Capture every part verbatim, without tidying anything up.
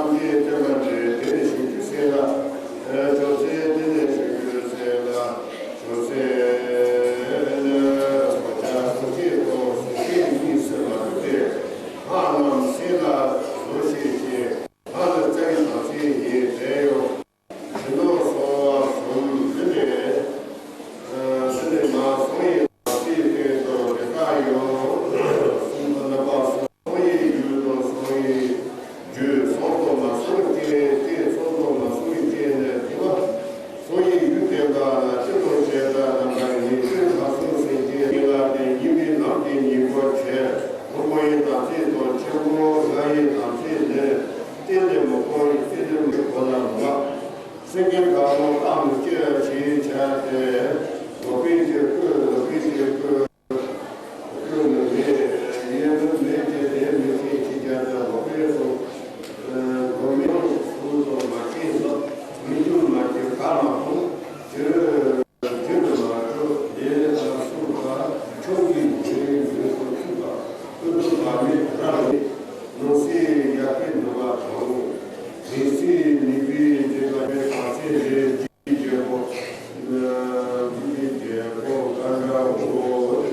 ཐམས་ཅད་མཁྱེན་པ་འདྲེན་དེ་ནས་བཞུགས་རྒྱུ་ཟེར་ལ། མཆོག་སྲེད་དེ་ནས་བཞུགས་རྒྱུ་ཟེར་ལ། མཆོག་སྲེད་ནི་གོ་ཆ་གོ་ཆས་དང་གཟུགས་ཅན་གཉིས་ཟེར་མ་གྲུབ་པས། ལྷ་རྣམས་སྲིད་ལ་བཟོ་ཞེས་བྱས། ལྷ་ནི་རྩ་བའི་དམ་ཚིག་ཡིན་ཟེར་ཡོད། བྱིན་མདོག་གསོ་བ་གསུམ་འདི་ནས། འདི་ནས་མ་གསུང་ཡི་དམ་ཚིག་སྟེང་དུ་དེ་དག་ཡང་གསུངས་པ་ན་པ་གསུང་ཡི་རྒྱུད་དང་གསུང་ཡི་རྒྱུད་གསུང་དང་མ་གསུང་རྐྱེན་རྐྱེན་གསུང་དང་མ་གསུང་རྐྱེན་ནས་དེ་བ། གསུང་ཡི་རྒྱུད་དེ་དག་ལ་སྤྱི་དང་བྱེ་བྲག་རྣམ་པར་ངེས་ཤེས་ལ་གསུང་ཟིན་གྱི་ཡིན་ལ། དེ་ཉིད་པའི་ལམ་གྱི་ཉིང་ཁུ་བྱས། ཕུང་པོ་ཡི་དམ་ཚིག་དང་ཆེན་པོ་ལྷ་ཡི་དམ་ཚིག་ནི། རྟེན་ནས་མི་འཕོ་བའི་རྟེན་ནས་མི་འཕོ་ལ་མ། སེང་གེ་དཀར་པོ་རྟག་ཏུ་སྐྱེ་ཞེས་བྱ་སྟེ། འོ་སྐོལ་གྱི་སྐོལ། འོ་སྐོལ་གྱི་སྐོལ། སྐོལ་ནི་མེད། ཡེ་ནི་མེད་ཀྱི་དེ་མི་ཤེས་ཀྱི་རྒྱ་ཆ་འོ་སྐོལ་སོགས། སྒོམ་ཡང་སུ་དང་མ་ཤེས་ལ། མི་འགྱུར་མ་སྐྱེས་གར་མ་སོང་། ཕྱིར་རྒྱུན་དུ་མ་གྲུབ་ལས་ལ་སོགས་པ། ཕྱོགས་ཀྱི་འཇིག་རྟེན་ཡོངས་སུ་ཚིམ་པ། ཀུན་ཏུ་བག་མེད་རབ་རིབ། ནོར་སྲིད་ཡར་སྐྱེད་འདུ་བ་དང་། གནས་སྲིད་ནུས་པའི་འདྲེན་པ་ནི་བྲམ་ཟེ་རེ་རྗེ་རྒྱལ་པོ། རྗེ་རྒྱལ་པོ་ག་འདྲ་བོ།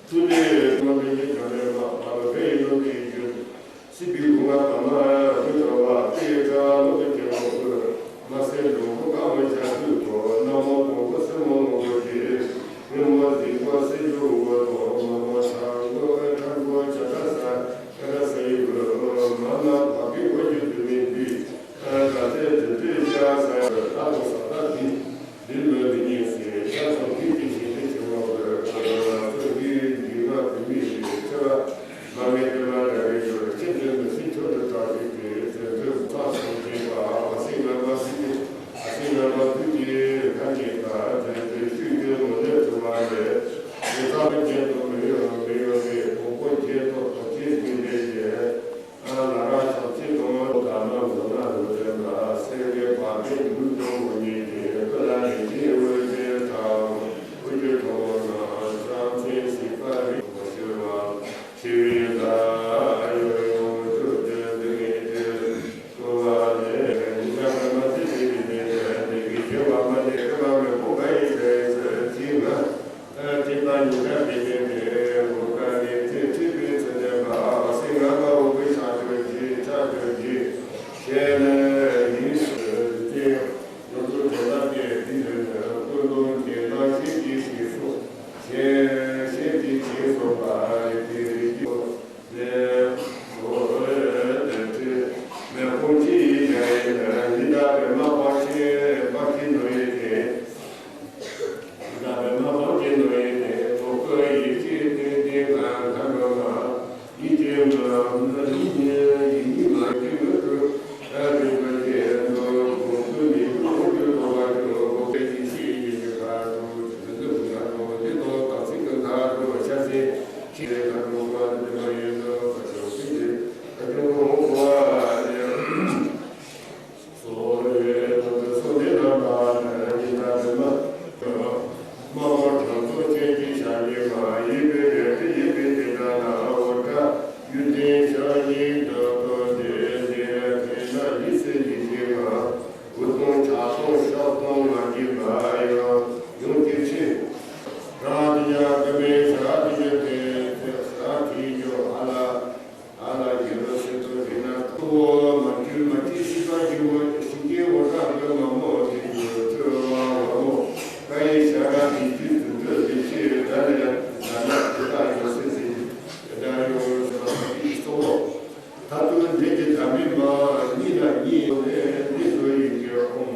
སྲིད་པའི་སྒོ་ང་བར་མ་རུ་འཕེལ་ཡིན་ནོ་དེའི་རྒྱུ། སྲིད་པའི་སྒོ་ང་བར་མ་རུ་འགྲོ་བ་དེ་ཡི་གྲྭ་ལོ་དེ་དེ་ལོ་ཀུ། མ་སེར་འགྲོ་སྒོ་གང་མི་བྱ་དུས་ཐོག་ན་མོ་གོང་གོ་སེར་མོ་ངོ་གོ་དེ། མི་མོ་འཛིན་གོ་སེར་འགྱུར་འོ་ཐོག་མ་མོ་ཁྲ་མགོ་ཨེ་ཁྲ་མགོ་བྱ་ཁྲ་ས་ཨེ་ཁྲ་ས་ཡི་གོ་མ་ན་བ་གི་གོ་རྒྱུ་དུ་མི་འདི། ཨ་ག་ཚད་དུ་དུ་ཤ་ས་ཡི་ད་ལོ་ས་ད་འདི། འདི་ལོ་འདི་ཉིད་སྲིད་ཤ་ཚོགས་འདི་དེ་བཞིན་དུ་བྱེད་པ་བོད་ཁ་ལ་ཚོགས་འདི་འདི་ང་བུད་མེད་རེད་ཆེ་བ། མ་ངེས་དེ་མ་འདྲ་རེད་ཞོར་ཁྱེད་ཚོའི་མི་སྲིད་ཆོག་ཏུ་གྲགས་ཤིག་གིས་དེ་ཚོའི་ཚགས་སུ་བྱེད་པ་ཨ་སྲིད་ངན་པ་སྲིད་ཀྱི་ཨ་སྲིད་ངན་པ་དུས་ཀྱི་ཁ་ཉིད་ད་དེ་ཚོའི་ཤུགས་ཀྱི་ངོ་ནས་བྱུང་བ་རེད། དེ་ཚགས་པ་ཁྱེད་ཚོ་མི་ཡོང་མི་ཡོང་གི་གོང་པོ་ཁྱེད་ཚོ་ཐོག་ཁྱེད་ཀྱི་ལས་བྱེད། ལ་ར་ཤོག་ཅི་གཏོང་བ་དང་ན་འོ་ན་འོ་དེ་ལ་སེང་གེ་བ་དེ་མུ་གཏོང་བོ་ཉིད་ཀྱི་ཀུ་ལ་ནི་ཅི་འོད་ཅེས་དང་འོ་ཅེས་གཏོང་བ་ན་བྱམས་བརྩེ་སྲིད་པ་རིག་པ་ཤེས་པ་ཤེས་པའི་ལ་ཡོད་ཡོང་ཅུ་དེ་འདི་ངེས་ཏེ་ཀུ་བ་ནི་ཉི་ཤ་ཀ་མ་ཏི་ཏི་ཏི་ཏི་ཏི་ཏི་གི་ཤེས་པ་མ་ནི་ཀུ་བ་མི་ཕོ་བ་ཡི་ཟེར་ཟེར་ཅི་ང་། ཨ་ཏི་པ་ཉི་ཤ་ཏི་ཏི་ཏི་འོ་ཀ་ནི་ཏི་ཏི་པི་ཚེ་ཏེ་པ་ཨ་སི་ང་པ་འོ་པི་ཆ་ཅོ་ཅི་ཆ་ཅོ་ཅི་ཤེས་ནས་ཡིན་སུ་ཏི་ཡོ་ཏུ་ཏེ་ལ་ཏེ་ཏི་ལེ་ནས་ཀུན་ཏུ་ཏེ་ལ་ཤེས་ཀྱི་ཤེས་སུ་ཤེས་ཤེས་ཏི་ཤེས་སུ་པ་རེ་ཏི་རེ་ཀྱི་སུ་ལེ་སུ་ཏེ་ཏི་མེ་ཁུང་ཅི་ཡི་ཡ་ཡི་ནས་ཡི་ད་པེ་མ་པ་ཤེས་པ་ཁྱི་ནོ་ཡི་ཏེ། ད་པེ་མ་པ་ཁྱི་ནོ་ཡི་ཏེ་ཐོག་ཀ་ཡི་ཅི་ཏེ་ཏེ་ང་ཁ་ནོ་མ་ཡི་ཅི་ང་ཡི་ཉི་ཡི་ཉི་མ་ཅི་ང་ཀུ་ཨ་རི་པ་ཅི་ནོ་ཁོ་ཀུ་ནི་ཀུ་ཀུ་ཀུ་ཐོག་པ་ཅོ་ཁོ་ཀ་ཡི་ཅི་ཡི་ཉི་ཁ་ཏུ་ཏེ་ཏེ་ང་ནོ་ཏེ་ཐོག་ཏ་ཚི་ཀ་ཁ་ཏུ་ཤ་སེ་ཅི་ཁ་ནོ་ཁ་ཏུ་ཏེ་མ་ཡི་ནོ་ཁ་ཅོ་ཏེ་ཏེ་ཁ་ཅོ་ཁོ་ཁོ་ཨ་ནི། ཨ་ལ་ཡོད་ཟེར་དུ་རིག་ན་ཐུ་བོ་མ་གྱུར་མ་སྐྱེས་ཤི་བ་རྒྱུ་བོ་ཞིང་སྐྱེས་འོ་ཏྲ་གི་མ་མོ་དེ་རྒྱུ་ཁྲོ་བ་བ་མོ་ཀ་ཡེ་ཤ་ར་དེ་རྒྱུ་དུ་འདོད་དེ་ཤི་ད་ལ་ཡ་ད་ན་དེ་དག་ཡོད་ཟེར་ཟེར་དེ་དག་ཡོད་ཟེར་བ་དེ་གཙོ་བོ་ད་དུ་འདྲེ་གི་ད་མི་མ་གཉིས་ལ་གཉིས་ནས་འདི་ཚོ་ཡིན་གྱི་ཨོམ།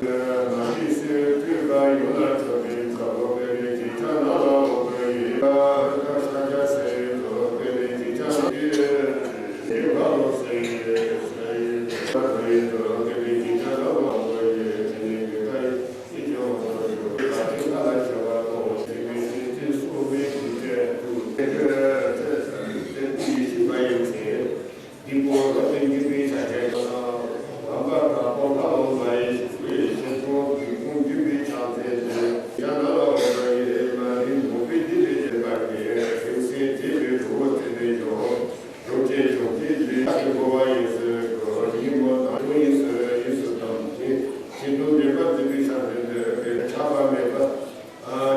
མ་ཧྲི་སི་ཁྲི་ཀ་ཡོ་ལ་ཆོ་གི་ཚ་བོ་གི་རི་ཅི་ཆ་ན་ལ་འོ་གི་ཡི་ཀ་ ཡེ་ཤེས་མ་ཡིན་ཏེ། འདི་ཀོ་རབ་ཏུ་འཇུག་པའི་ཕྱག་རྒྱ་ཡང་། ལམ་པ་དྲག་པོ་ལྷ་མོ་མ་ཡིན་ཞིག་པའི་ཞིང་ཁོང་འདི་ཀོང་འཇུག་པའི་ཕྱག་མཚན་ཏེ། ཡང་ན་ལ་འོ་ཡེ་མ་རིག་མུ་པའི་འདི་ལས་བྱེད་པ་སྟེ། སེམས་སེམས་བྱེད་པའི་གྲོགས་པོ་དེ་ནས་ཡོང་། རྡོ་རྗེ་གཞོང་གི་ལས་ཀྱི་འགོ་བ་ཡིན་ཟེར་གོ། ཉིན་མོ་དང་ཡིན་ཟེར་ཡིན་ཟེར་དང་། ཞིང་དུ་འདྲེན་པ་འཛིན་པའི་ཕྱག་མཚན་ཏེ། ཆགས་པ་མེད་པ།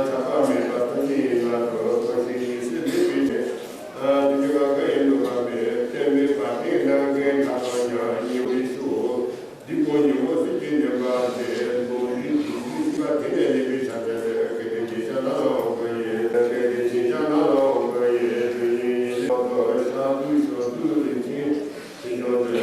ཆགས་པ་མེད་པར་ཐུགས་ཉིད་ཡིན་ལ་འགྲོ། ཐུགས་ཉིད་ཉིད་སེམས་མེད་པའི་ཕྱིར། དུས་ཀྱི་བ་ཀ་ཡིན་ལུགས་པ་མེད། བརྟན་མེད་པ་སྟེང་ནང་གི་ལྷ་དང་ཉ་ཉེ་བའི་ཤུགས། འདི་ཀོ་ཉིན་མོ་གཟི་བརྗིད་ལྡན་པ་སྟེ། ལོ་རིགས་དུས་ཀྱི་ཤི་བ་དེ་ནས་གནས་པའི་ཆ་ནས། སྐལ་ལྡན་གྱི་ཤ་ན་ལ་འོ་ག་ཡེ། སྐལ་ལྡན་གྱི་ཤ་ན་ལ་འོ་ག་ཡེ། དུས་ཉིད་ཡིན་ལ་འགྲོ། ཤ་དུས་ཤོ་དུས་རིན་ཆེན། ཕྱི་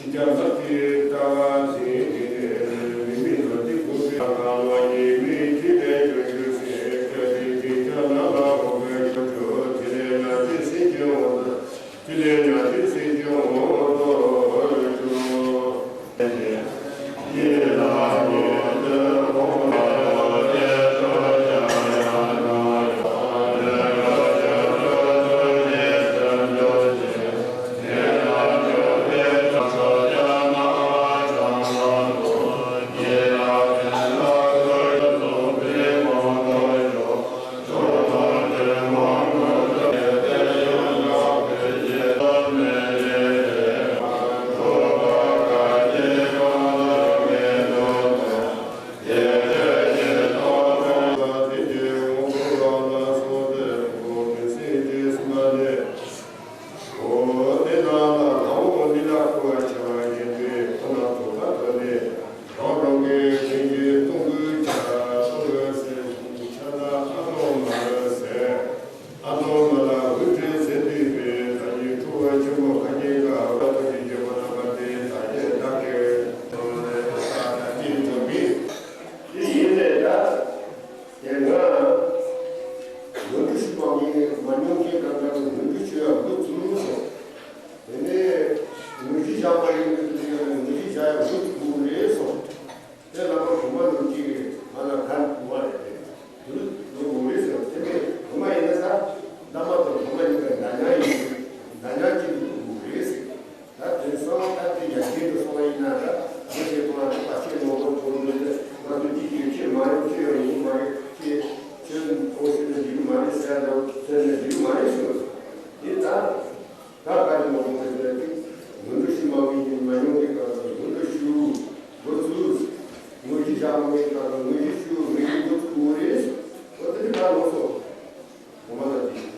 རྒྱལ་ལྷ་ཆོས་ལྟ་བ་འཛིན་མི་མི་ལོ་འདི་དགུ་པའི་ཁ་ལོ་ཉི་མའི་དུས་ལས་བྱུང་རྒྱུ་ཟེར། སྐད་དེ་འཇིགས་བྱ་ལ་ལ་འོ་བའི་ཡོ་ཇོ། དེ་ལས་ཡང་དེ་སྲིད་ཀྱི་འོ་ན། དེ་ལས་ཡང་དེ་སྲིད་ཀྱི་འོ་ན་ཡོ་ཇོ། ཨ་ཏོ་མ་ལ་འུ་ཏྲེ་ཟེར་འདུས་པའི་ད་ཉིད་ཁྲོ་བོ་ཆེན་པོ་ཁ་ཉིན་ཀ་ཨ་ཏོ་གི་རྒྱལ་པོ་རྣམ་པ་དེ་ད་ཀྱེ་ད་ཀྱེ་ད་ཀྱེ་འགྲོ་མི་དེ་ཡིན་ནས་ད་དེ་ང་ནོར་འཁྲུལ་ཞུ་བ་མིན། མ་མྱོང་མཁན་གང་ག་ནོར་འཁྲུལ་ཞུ་ཡ་འགོ་བཙུགས་སོང་། དེ་ནས་དངོས་གཞི་བཞག་པ་ཡིན་དུས་དེ་ནས་དངོས་གཞི་བཞག་ཡ་འགོ་བཙུགས་དགོས་རེད་སོང་། དེ་ལ་མ་གོང་མ་ལུགས་ཀྱི་ང་ལ་གར་དགོས་པ་རེད་དེ། དུ་ལོ་འོ་རེད་ཟེར་བ་དེ་ནས་གོང་མ་ཡིན་ན་ས་བླ་མ་དང་གོང་མ་གཉིས་ཀ་འདྲ་མཉམ་ཡིན། འདྲ་མཉམ་གཅིག་ཏུ་འདུག་དགོས་རེད་ཟེར། ད་དེང་སང་ད་དེ་ཡར་རྒྱས་དུ་སོང་བ་ཡིན་ན་ད་མི་ཞིག་ཐོག་ལ་བ་ཆེ་ནོར་བུ་ཐོར་མི་ལ་ང་ཚོ་གཅིག་གིས་ཁྱེད་མ་རེད། ཁྱེད་ཡང་ཡིན་མ་རེད། ཁྱེད་ཁྱེད་ཨོ་ཟེར་ན་འགྲིག་གི་མ་རེད་ཟེར་ན་ཟེར་ན་འགྲིག་གི་མ་རེད་ཟེར་བ་དེ་ད། ད་ག་རེ་མ་འོངས་པའི་དུས་ལ་ནོར་འཁྲུལ་ཞུ་མ་དགོས་ཀྱི་མ་མྱོང་གི་སྐབས་སུ་ནོར་འཁྲུལ་ཞུ་འགོ་ཚུགས། དངོས་གཞི་བཞག་མ་དགོས་ཀྱི་སྐབས་སུ་དངོས་གཞི་ཞུ་དངོས་གཞི་འགོ་ཚུགས་དགོས་རེད། འོ་དེ་འདྲ་ག་ལོགས་སོ། གོང་མ་ལ་དེ།